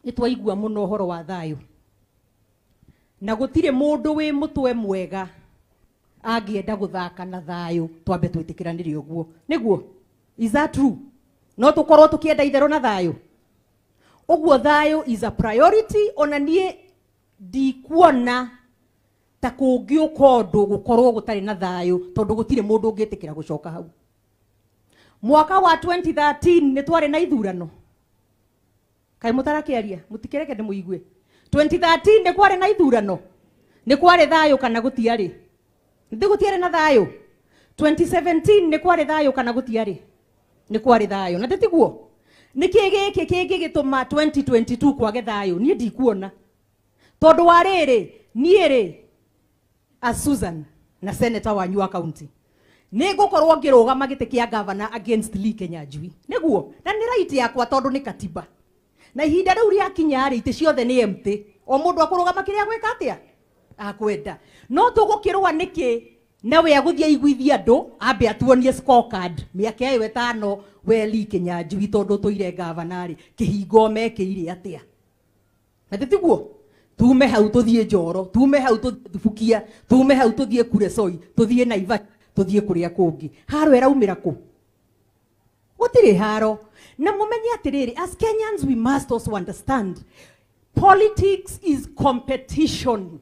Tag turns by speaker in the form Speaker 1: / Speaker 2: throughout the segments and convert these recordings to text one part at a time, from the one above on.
Speaker 1: Nĩ twaigua mũno ũhoro wa thayũ, na gũtirĩ mũndũ wĩ mũtwe mwega angĩenda gũthaka na thayũ. Twambe twĩtĩkĩranĩre ũguo, nĩguo? Is that true? No tũkorwo tũkĩenda itherũ na thayũ ũguo. Thayũ is a priority. Ona niĩ ndikuona ta kũngĩũka ũndũ gũkorwo gũtarĩ na thayũ, tondũ gũtirĩ mũndũ ũngĩtĩkĩra gũcoka hau. Mwaka wa 2013 nĩ twarĩ na ithurano. Kaĩ mũtarakĩaria? Mũtikĩreke ndĩmũigue. 2013 nĩ kwarĩ na ithurano, nĩ kwarĩ thayũ kana gũtiarĩ? Nĩ gũtiarĩ na thayũ. 2017 nĩ kwarĩ thayũ kana gũtiarĩ? Nĩ kwarĩ thayũ, na tĩtiguo? Nĩ kĩ gĩkĩ kĩngĩgĩtũma 2022 kwage thayũ? Niĩ ndikuona, tondũ wa rĩrĩ, niĩ rĩ, as Susan na senator wanyu wa county, nĩ ngũkorwo ngĩrũgama gĩtĩ kĩa governor against Lee Kinyanjui, nĩguo? Na nĩ right yakwa, tondũ nĩ katiba. Na ihinda rĩu rĩakinya rĩ, itĩ ciothe nĩ empty, o mũndũ akũrũgama kĩrĩa gwĩka atĩa akwenda. No tũgũkĩrũa nĩkĩ na we agũthiĩ aiguithie andũ, ambe atuonie scorecard mĩaka ĩyo 5? We Lee Kinyanjui, tondũ tũire gavana rĩ, kĩhingo mekĩire atĩa? Na tĩtiguo? Tume hau tũthiĩ Njoro, tume hau tũthiĩ Thubukia, tume hau tũthiĩ Kuresoi, tũthiĩ Naivasha, tũthiĩ kũrĩa kũngĩ. Haro ĩraumĩra kũ? Gũtirĩ haro. Na mũmenye atĩrĩrĩ, as Kenyans we must also understand politics is competition.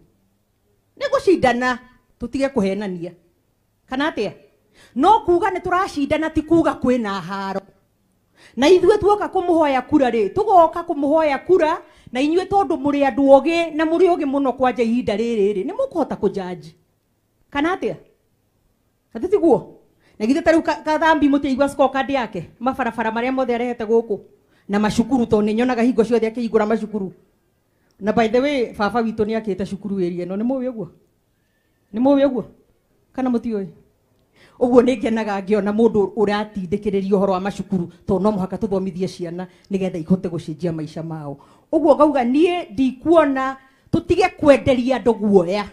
Speaker 1: Nĩ gũcindana, tũtige kũhenania kana atĩa. No kuga nĩ tũracindana ti kuga kwĩna haro. Na ithuĩ tuoka kũmũhoya kura rĩ, tũgoka kũmũhoya kura na inyuĩ, tondũ mũrĩ andũ ogĩ na mũrĩ ogĩ mũno kwanja ihinda rĩrĩ rĩ, nĩ mũkũhota kũjaji kana atĩa? Atĩ tiguo? Na githĩ ta rĩu Kathambi mũtiaigua scorecard yake, mabarabara marĩa mothe arehete gũkũ na macukuru? Tondũ nĩ nyonaga hingo ciothe akĩhingũra macukuru. Na by the way, baba witũ nĩ akĩte cukuru ĩria ĩno. Nĩ mũĩ ũguo? Nĩ mũĩ ũguo kana mũtiũĩ ũguo? Nĩ ngenaga ngĩona mũndũ ũratindĩkĩrĩria ũhoro wa macukuru, tondũ no mũhaka tũthomithie ciana nĩgetha ihote gũcenjia maica mao. Ũguo ngauga niĩ ndikuona, tũtige kwenderia andũ guoya,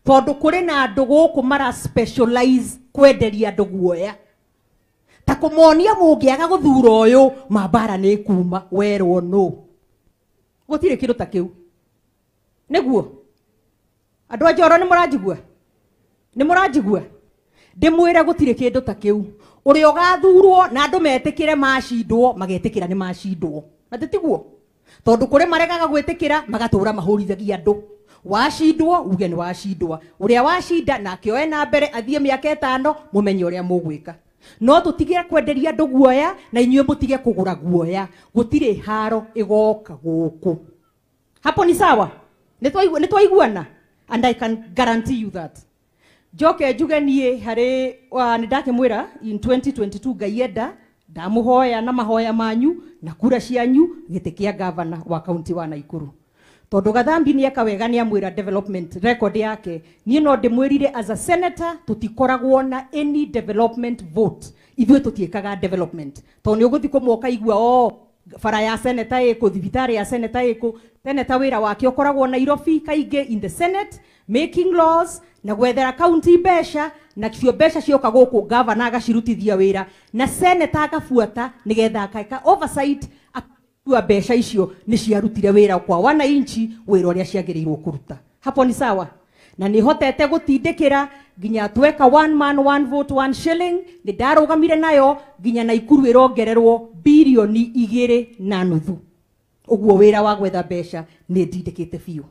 Speaker 1: tondũ kũrĩ na andũ gũkũ mara specialize kwenderia andũ guoya, ta kũmonia mũngĩaga gũthura ũyũ, mambara nĩ kuma werwo. No gũtirĩ kĩndũ ta kĩu, nĩguo? Andũ a Njoro, nĩ mũranjigua? Nĩ mũranjigua ndĩmwĩre? Gũtirĩ kĩndũ ta kĩu. Ũrĩa ũgathurwo na andũ metĩkĩre macindwo, magetĩkĩra nĩ macindwo, na tĩtiguo? Tondũ kũrĩ maregaga gwĩtĩkĩra, magatũra mahũrithagia andũ. Wacindwo, uge nĩ wacindwa. Ũrĩa wacinda nake oe na mbere, athiĩ mĩaka 5, mũmenye ũrĩa mũgwĩka. No tũtige kwenderia andũ guoya, na inyuĩ mũtige kũgũra guoya. Gũtirĩ haro ĩgoka gũkũ. Hapo ni sawa? Nĩ twaiguana? And I can guarantee you that. Njoke njuge niĩ harĩ nĩ ndakĩmwĩra in 2022, Ngai enda, ndamũhoya na mahoya manyu na kura cianyu gĩtĩ kĩa gavana wa kaunti wa Naikuru, tondũ Gathambi nĩ eka wega, nĩ amwĩra development record yake. Niĩ no ndĩmwĩrire, as a senator tũtikoragwo na any development vote. Ithuĩ tũtiĩkaga development, tondũ nĩ ũgũthiĩ kũmwe ũkaigua o bara ya senator ĩkũ, thibitarĩ ya senator ĩkũ. Senator wĩra wake ũkoragwo Nairobi kaingĩ, in the Senate, making laws na gwethera county mbeca. Na cio mbeca cioka gũkũ, gavana agacirutithia wĩra na senator agabuata, nĩgetha akeka oversight, akua mbeca icio nĩ ciarutire wĩra kwa wananchi, wĩra ũrĩa ciagĩrĩirwo kũruta. Hapo ni sawa? Na nĩ hotete gũtindĩkĩra nginya tweka one man, one vote, one shilling. Nĩ ndarũgamire nayo nginya Naikuru ĩrongererwo 2.5 birioni. Ũguo wĩra wa gwetha mbeca nĩ ndindĩkĩte biũ.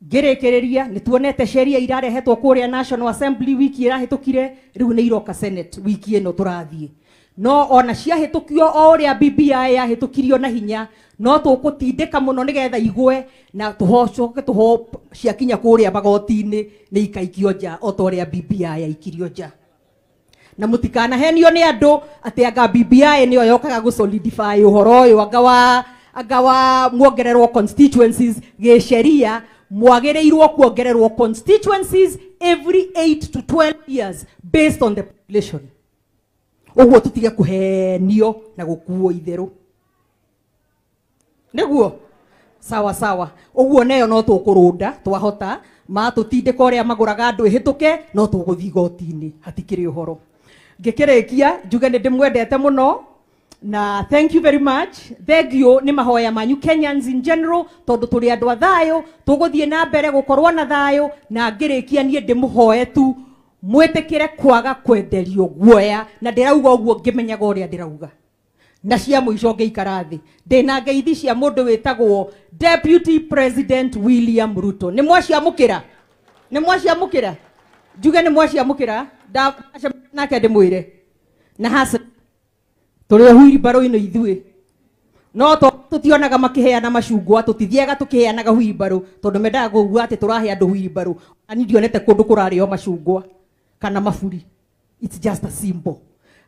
Speaker 1: Ngĩrĩkĩrĩria, nĩ tuonete sheria irarehetwo kũrĩa National Assembly wiki ĩrahĩtũkire, rĩu nĩ iroka Senate wiki ĩno tũrathiĩ. No ona ciahĩtũkio o ũrĩa BBI yahĩtũkirio na hinya, no tũkũtindĩka mũno nĩgetha igwe na tũhocoke tũho ciakinya kũrĩa magoti-inĩ nĩ ikaikio nja o ta ũrĩa BBI yaikirio nja. Na mũtikanahenio nĩ andũ atĩ anga BBI nĩyo yokaga gũ solidify ũhoro ũyũ, anga wa muongererwo constituencies. Gĩsheria mwagĩrĩirwo kuongererwo constituencies every 8 to 12 years based on the population. Ũguo tũtige kũhenio na gũkuo itherũ, nĩguo? Sawa sawa. Ũguo neyo no tũkũrũnda twahota matũtindĩka ũrĩa magũraga andũ ĩhĩtũke, no tũgũthiĩ igoti-inĩ, hatikĩrĩ ũhoro. Ngĩkĩrĩkia njuge nĩ ndĩmwendete mũno. Na thank you very much. Thank you ni mahoya manyu Kenyans in general, tondu turi andu a thayo, tuguthie na mbere gukorwo na thayo, na ngirikia nie ndimuhoe tu mwitikire kwaga kwenderio guoya, na ndirauga uguo ngimenyaga uria ndirauga. Na cia muico ngiikara thi ndina ngeithi cia mundu witagwo Deputy President William Ruto. Ni mwaciamukira, ni mwaciamukira, njuge ni mwaciamukira, nake ndimwire na hasa turi huiribaro ino ithuĩ no tutionaga makiheana macungwa, tutithiaga tukiheanaga huiribaro tondu mendaga kuuga ati turahe andu huiribaro. Ani ndionete kundu kurario macungwa kana maburi. It's just a symbol.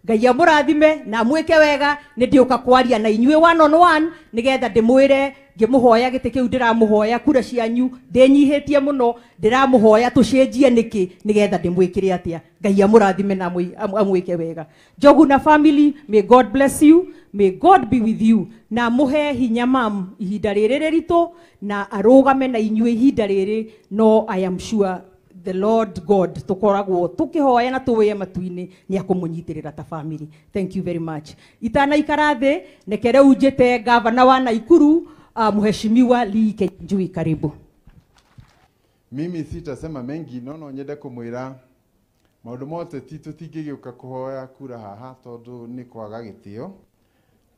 Speaker 1: Ngai amurathime na mwike wega. Ni ndiuka kwaria na inyuĩ one on one nigetha ndimwire ngimuhoya giti kiu ndiramuhoya kura cianyu ndinyihitie muno, ndiramuhoya tucenjie niki nigetha ndimwikire atia. Ngai amurathime na amwike wega. Njogu na family, may God bless you, may God be with you, na muhe hinya mam ihinda riri riritu na arugame na inyuĩ ihinda riri. No I am sure the Lord God tukoragwo tukihoya na tuwe matu-inĩ ni akũmũnyitĩrĩra ta family. Thank you very much. Itanaikara thĩ neke rĩu njĩte gavana wa Nakuru, Mheshimiwa Lee Kinyanjui, karibu.
Speaker 2: Mimi sitasema mengi, nono nyende kumwira maundu mothe ti tutingĩgĩũka kũhoya kura haha tondu nĩ kwaga gĩtĩo,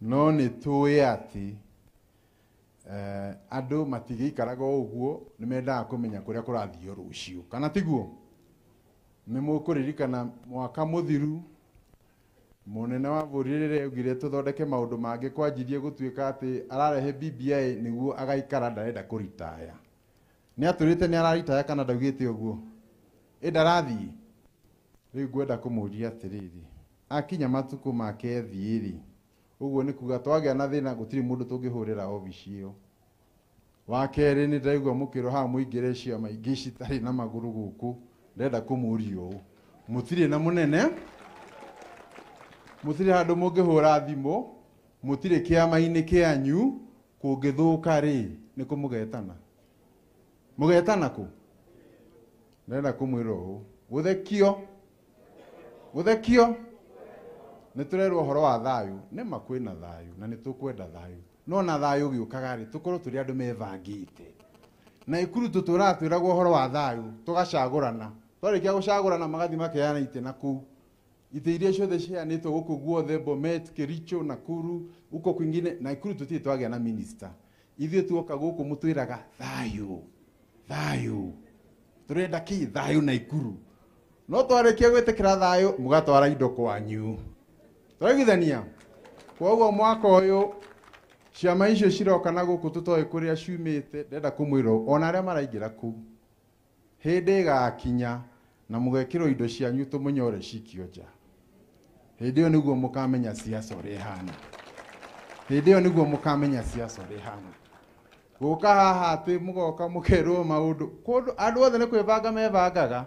Speaker 2: no nĩ tũĩ atĩ andũ matigĩikaraga o ũguo, nĩ mendaga kũmenya kũrĩa kũrathiĩ rũciũ, kana tiguo? Nĩ mũkũririkana mwaka mũthiru mũnene wa bũrũri rĩrĩa augire tũthondeke maũndũ mangĩ, kwanjirie gũtuĩka atĩ ararehe BBI nĩguo agaikara, ndarenda kũritaya. Nĩ atũrĩte nĩ araritaya kana ndaugĩte ũguo? Ĩ ndarathiĩ. Rĩu ngwenda kũmũria atĩrĩrĩ, akinya matukũ make thiĩ rĩ, ũguo nĩ kuga twagĩa na thĩna gũtirĩ mũndũ tũngĩhũrĩra obici ĩyo. Wa kerĩ nĩ ndaigua mũkĩrwo haha mũingĩre ciama ingĩ citarĩ na magũrũ gũkũ, ndĩrenda kũmũria ũũ, mũtirĩ na mũnene, mũtirĩ handũ mũngĩhũra thimũ, mũtirĩ kĩama-inĩ kĩanyu, kũngĩthũka rĩ nĩ kũ mũgetana? Mũgetana kũ? Ndĩrenda kũmwĩra ũũ, gũthekio, gũthekio nĩ tũrerwo ũhoro wa thayũ, nĩ ma kwĩna thayũ na nĩ tũkwenda thayũ, no na thayũ ũgĩũkaga rĩ tũkorwo tũrĩ andũ mebangĩte. Na Ikuru tũtũraga twĩragwo ũhoro wa thayũ, tũgacagũrana, twarĩkia gũcagũrana magathiĩ makeana itĩ na kũu. Itĩ iria ciothe ciheanĩtwo gũkũ guothe, Bomet, Kericho, Nakuru, huko kwingine, na Ikuru tũtirĩ twagĩa na minister. Ithuĩ tuoka gũkũ mũtwĩraga thayũ, thayũ, tũrenda kĩ? Thayũ na Ikuru. No twarĩkia gwĩtĩkĩra thayũ mũgatwara indo kwanyu. Tũraiguithania? Koguo mwaka ũyũ ciama icio ciroka na gũkũ tũtoĩ kũrĩa ciumĩte, ndĩrenda kũmwĩra ona arĩa maraingĩra kũu, hĩndĩ ĩgakinya na mũgekĩrwo indo cianyu tũmũnyore cikio nja. Hĩndĩ ĩyo nĩguo mũkamenya siasa ũrĩa ĩhana. Hĩndĩ ĩyo nĩguo mũkamenya siasa ũrĩa ĩhana. Gũka haha atĩ mũgoka mũkerwo maũndũ, kũndũ andũ othe nĩ kwĩbanga mebangaga.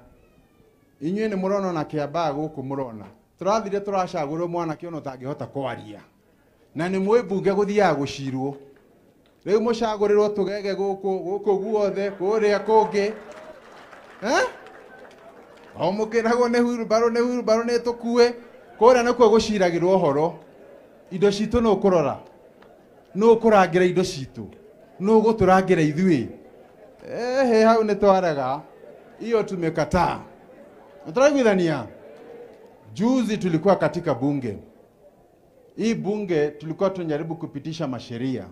Speaker 2: Inyuĩ nĩ mũrona ona kĩambaa gũkũ mũrona. Tũrathire tũracagũrwo mwanake ona ũtangĩhota kwaria. Na nĩ mwĩ mbunge gũthiaga gũcirwo. Rĩu mũcagũrĩrwo tũgege gũkũ, gũkũ guothe, kũrĩa kũngĩ. O mũkĩragwo nĩ huirubaro, nĩ huirubaro nĩ tũkue. Kũrĩa nĩkuo gũciragĩrwo ũhoro. Indo citũ nũ ũkũrora? Nũ ũkũrangĩra indo citũ? Nũ ũgũtũrangĩra ithuĩ? Ehe, hau nĩ twarega. Hiyo tumekataa. Tũraiguithania? Juzi tulikuwa katika bunge. Hii bunge tulikuwa tunajaribu kupitisha masheria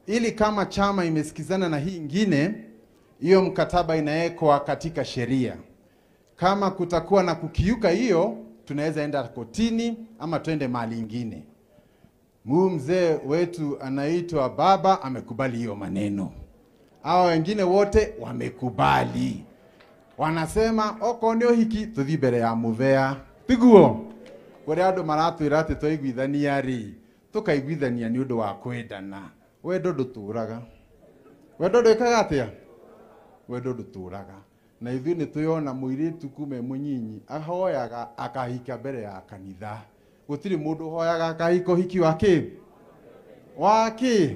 Speaker 2: ili kama chama imesikizana na hii ingine, hiyo mkataba inawekwa katika sheria. Kama kutakuwa na kukiuka hiyo, tunaweza enda kotini ama twende mahali ingine. Huyu mzee wetu anaitwa Baba amekubali hiyo maneno. Hao wengine wote wamekubali. Wanasema oko ndio hiki tuthi mbere ya muvea. Tiguo. Kũrĩa andũ maratwĩra atĩ twaiguithania rĩ, tũkaiguithania nĩ ũndũ wa kwendana. Wendo ndũtũraga. Wendo ndwĩkaga atĩa? Wendo ndũtũraga. Na ithuĩ nĩ twĩona mũirĩtu kuma e mũnyinyi ahoyaga akahika mbere ya kanitha. Gũtirĩ mũndũ ũhoyaga akahika ũhiki wa kĩ? Wa kĩ?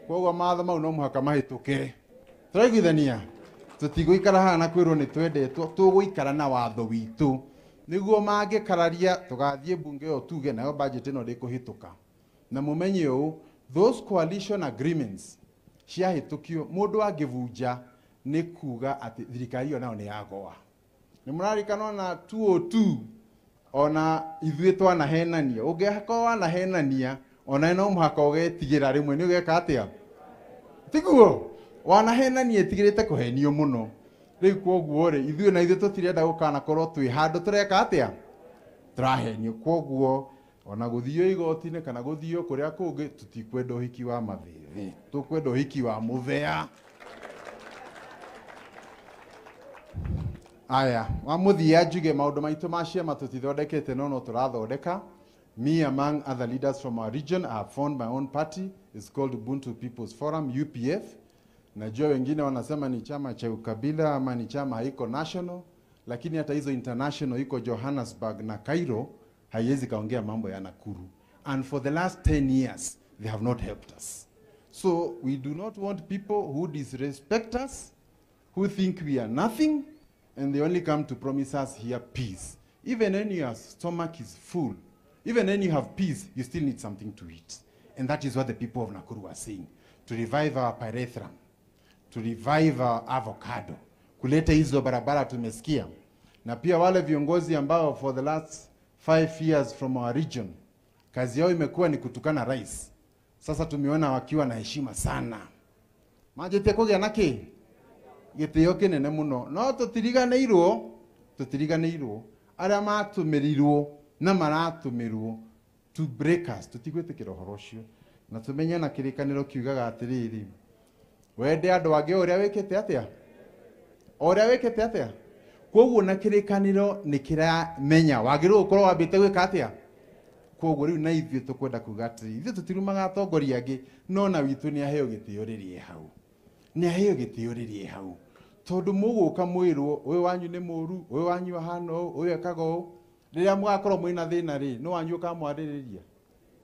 Speaker 2: Koguo mawatho mau no mũhaka mahĩtũke. Tũraiguithania? Tũtigũikara haha na kwĩrwo nĩ twendetwo, tũgũikara na watho witũ. Nĩguo mangĩkararia tũgathiĩ mbunge ĩyo tuge nayo budget ĩno ndĩkũhĩtũka. Na mũmenye ũũ, those coalition agreements ciahĩtũkio mũndũ angĩbunja nĩ kuga atĩ thirikari ĩyo nayo nĩ yagoa. Nĩ mũrarikana ona 202 ona ithuĩ twanahenania, ũngĩkorwo wanahenania ona no mũhaka ũgetigĩra rĩmwe nĩ ũgeka atĩa? Tiguo? Wanahenania ĩtigĩrĩte kũhenio mũno. Rĩu kwoguo rĩ, ithuĩ na ithuĩ tũtirenda gũkanakorwo twĩ handũ tũreka atĩa? Tũrahenio. Kwoguo ona gũthio igoti-inĩ kana gũthio kũrĩa kũngĩ tũtikwenda ũhiki wa mathĩthĩ, tũkwenda ũhiki wa mũthea. Aya, wa mũthia njuge maũndũ maitũ ma ciama tũtithondekete no no tũrathondeka. Me among other leaders from our region, I have formed my own party. It's called Ubuntu People's Forum, UPF. Najua wengine wanasema ni chama cha ukabila ama ni chama haiko national, lakini hata hizo international iko Johannesburg na Cairo haiwezi kaongea mambo ya Nakuru. And for the last 10 years they have not helped us. So we do not want people who disrespect us, who think we are nothing, and they only come to promise us here peace. Even when your stomach is full, even when you have peace, you still need something to eat. And that is what the people of Nakuru are saying. To revive our pyrethrum, to revive our avocado, kuleta hizo barabara tumesikia. Na pia wale viongozi ambao for the last 5 years from our region, kazi yao imekuwa ni kutukana rais. Sasa tumeona wakiwa na heshima sana. Majete kũgĩa na kĩ? Gĩtĩo kĩnene mũno. No tũtiriganĩirwo arĩa matũmĩrirwo na maratũmĩrwo to break us, tũtigwĩtĩkĩra ũhoro ũcio. Na tũmenye na kĩrĩkanĩro kiugaga atĩrĩrĩ, wende andũ angĩ o ũrĩa wĩkĩte atĩa? O ũrĩa wĩkĩte atĩa? Kwoguo na kĩrĩkanĩro nĩ kĩramenya wagĩrĩirwo gũkorwo wambĩte gwĩka atĩa? Kwoguo rĩu na ithuĩ tũkwenda kuga atĩrĩ, ithuĩ tũtirumaga atongoria angĩ, no na witũ nĩ aheo gĩtĩo rĩrĩa hau. Nĩ aheo gĩtĩo rĩrĩa hau. Tondũ mũgũka mwĩrwo ũyũ wanyu nĩ mũru, ũyũ wanyu ahana ũũ, ũyũ ekaga ũũ. Rĩrĩa mũgakorwo mwĩna thĩna rĩ, nĩ wanyu ũkamwarĩrĩria.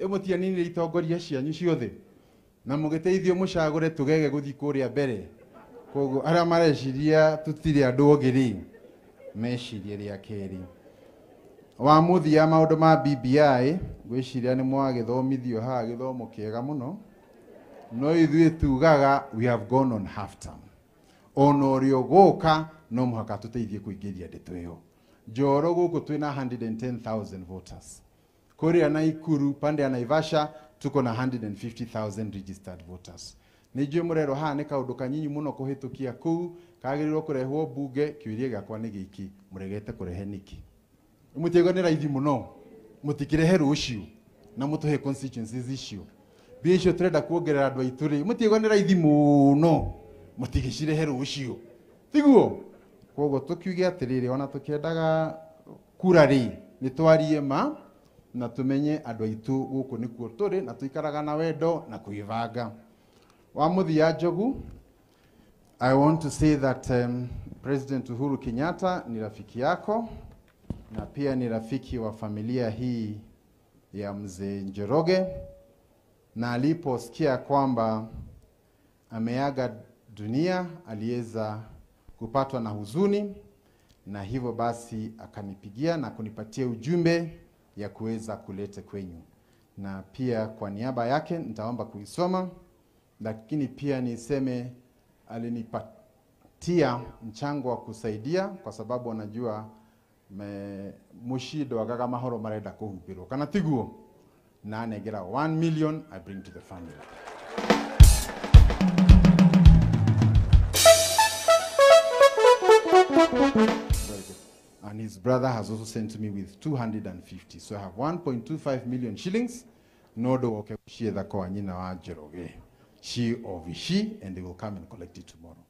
Speaker 2: Ĩmũtianinire itongoria cianyu ciothe. Na mũgĩteithio mũcagũre tũgege gũthiĩ kũrĩa mbere. Kwoguo arĩa mareciria tũtirĩ andũ ogĩ rĩ, mecirie rĩa kerĩ. Wa mũthia maũndũ ma BBI, ngwĩciria nĩ mwagĩthomithio haha gĩthomo kĩega mũno. No ithuĩ tugaga we have gone on half term. Ona ũrĩa ũgũka no mũhaka tũteithie kũingĩria ndeto ĩyo. Njoro gũkũ twĩna 110,000 voters. Kũrĩa Naikuru pande ya Naivasha tuko na 150,000 registered voters. Nĩ njũĩ mũrerwo haha nĩ kaũndũ kanyinyi mũno kũhĩtũkia kũu, kagĩrĩirwo kũrehwo mbunge, kĩũria gĩakwa nĩ gĩkĩ, mũregete kũrehe nĩkĩ? Mũtiaigua nĩ raithi mũno, mũtikĩrehe rũciũ na mũtũhe constituencies icio. Mbia icio tũrenda kuongerera andũ aitũ rĩ, mũtiaigua nĩ raithi mũno, mũtigĩcirehe rũciũ. Tiguo? Kwoguo tũkiuge atĩrĩrĩ, ona tũkĩendaga kura rĩ, nĩ twarie ma na tũmenye andũ aitũ gũkũ nĩkuo tũrĩ na tũikaraga na wendo na kwĩbanga. Wa mũthia Njogu, I want to say that President Uhuru Kenyatta ni rafiki yako na pia ni rafiki wa familia hii ya Mzee Njoroge, na aliposikia kwamba ameaga dunia aliweza kupatwa na huzuni, na hivyo basi akanipigia na kunipatia ujumbe ya kuweza kuleta kwenyu. Na pia kwa niaba yake nitaomba kuisoma, lakini pia niseme alinipatia mchango wa kusaidia kwa sababu anajua mushindo wagaga mahoro marenda kuhumbirwo kana tiguo, na anegera 1 million I bring to the family. And his brother has also sent to me with 250. So I have 1.25 million shillings. No do okay, she the kwa nyina wa Njoroge. She or she, and they will come and collect it tomorrow.